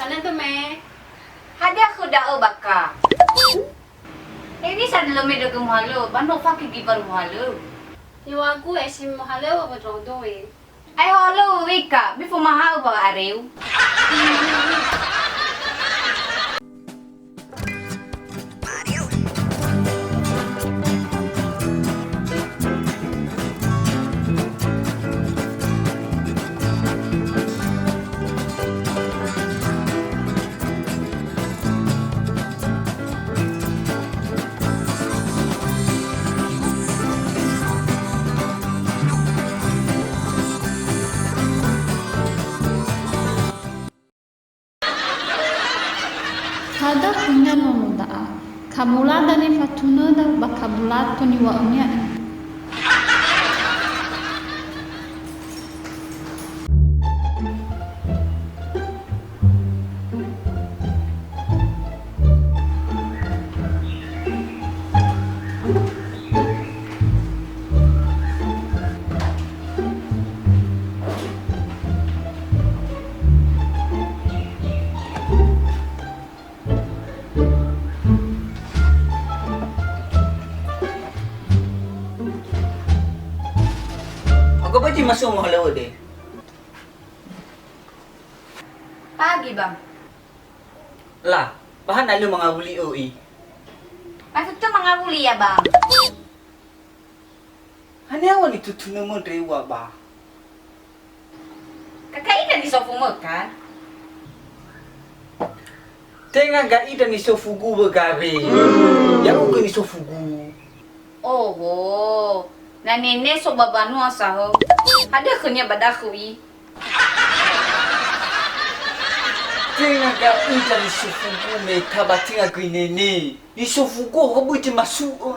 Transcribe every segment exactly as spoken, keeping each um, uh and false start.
Ana deme. Hadia khö da'ö baka? Hewisa lö me dögö muhalöŵö, ba no fakigi baru muhalöŵö. Yöagu esi muhalöŵö ba ndra'odo e. Ae halöŵö wika, be fomaha'ö wa'areu. Hadia khönia nono da'a? Kamulada nifatunöda ba kamulato niŵa'önia ira. Aga böi zi masu'ö muhalöŵö de. Pagi, Bang. La, ba hana lö mangawuli ö'i? Maksudku mangawuli ya, Bang. Haniha wa nitutunömö ndröwua ba? Kakaida nisofumö, kan? Tenga ga'i ndra nisofugu wö gawe. Ya'ugö nisofugu. Oho, na nene so ba banua sahö. Hadia khönia ba dakhö i? Tenga ga'i ndra nisofugu me ta ba tenga göi nene. Nisofugu ho böi zi masu'ö.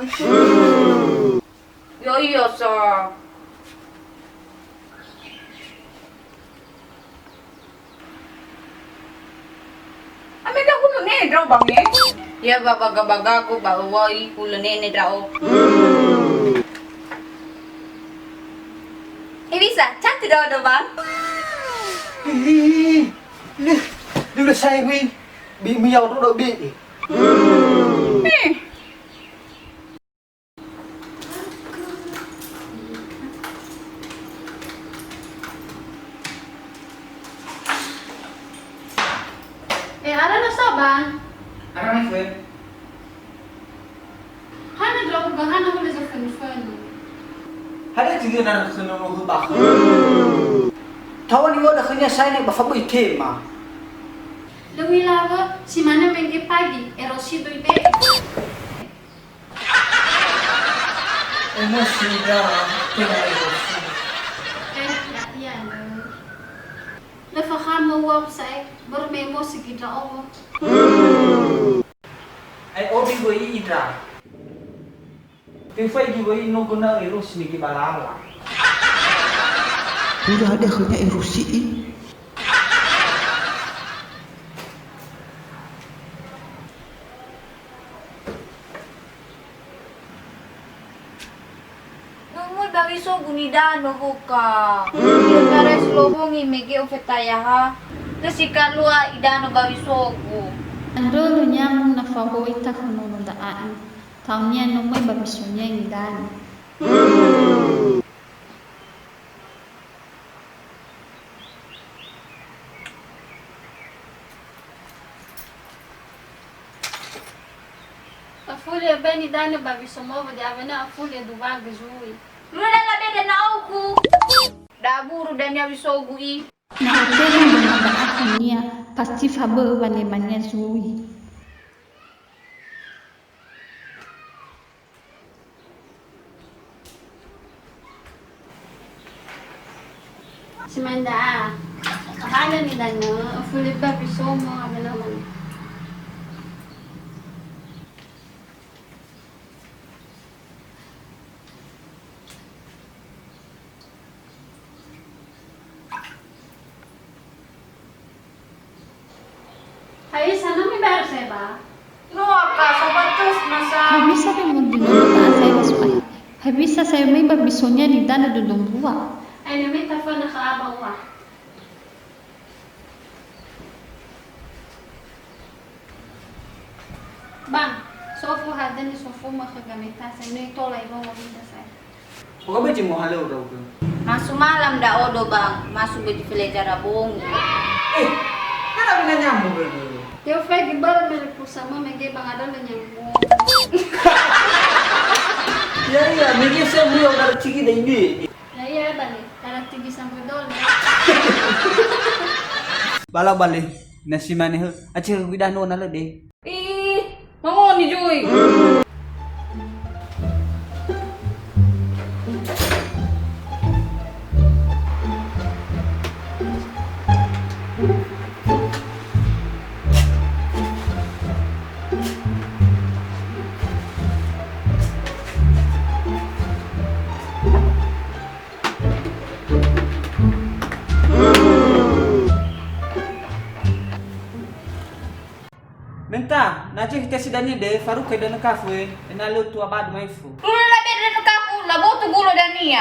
Yo, iyo sa. Amega hulö nene ndra'o bange? Ya ba baga-bagagu ba öwai hulö nene ndra'o. Hewisa, cantik ndra'o do, Bang? Ih, lö, lö, lö, saya, weh. Bi, mi, yau, do, do, bi. Eh. Eh, ara nasa, Bang? Ara mai fön. Hana ndra'ugö, hana hulö zofönö-fönö. Hadia zi lö na khöna nono hö bakha? Taŵa niŵa'ö khönia sa'ae ba fa böi tema. Lö u'ila wö, si manö mege pagi, ero si doi be'e. Emosi ira, tenga emosi. Eh, ya'ia lö. Lö fakhama ua sa'ae, börö me emosi gi ndra'o. Ai obi wöi ira. Tefaigi wöi no göna'ö erosi nege ba lala. Uda hadia khönia erosi'i? Nono möi ba wisogu nidanö hoka. I'ötarai si lofongi mege ofetayaha. Lö si kalua idanö ba wisogu. Andrö lö nyamung na fahowai takhö nono da'ae. Taonia no möi ba wisonia nidanö. Afuli ebe nidanö ba wisomo wödi awena afuli eduwagö zui. Luna labe dena'oku. Daburu dania wisogu i. Na otema döma da'akhönia, pasti fabö'ö wanemania zui. Simanda, hana nidanö, afuli ba wisomo, abana mana. Hai, sana mi bayar saya, Pak? Noa ka, sabatus masa. Habisa be mudino ta saya suai. Habisa saya mai ba bisonya di dana dodong bua. Ai, nami tafana ka aba ua. Bang, sofu hadia nisofuma khö Gameta, sai no itola irongo ita sai. Oga böi zi mohalö ndra'ugö. Masu malam ndra'odo, Bang, masu böi zi felezara bongi. Eh, hana bina nyambung, bro. Ya, faigi bara mere pulsa ma mege Bang ada le nyambung. Ya, ya, mege saya beli order ciki deh ini. Ya, ya, balik. Kalau tinggi sampai dol. Bala balik. Nasi maneh, aceh gui dano na le deh. Ih, mangoni zui. Menta, na zökhi tia si dania de, faruka idanö kafu e, ena'ö lö tua badu ma'ifu. Lula labe danö kafu, labotu gulo dania.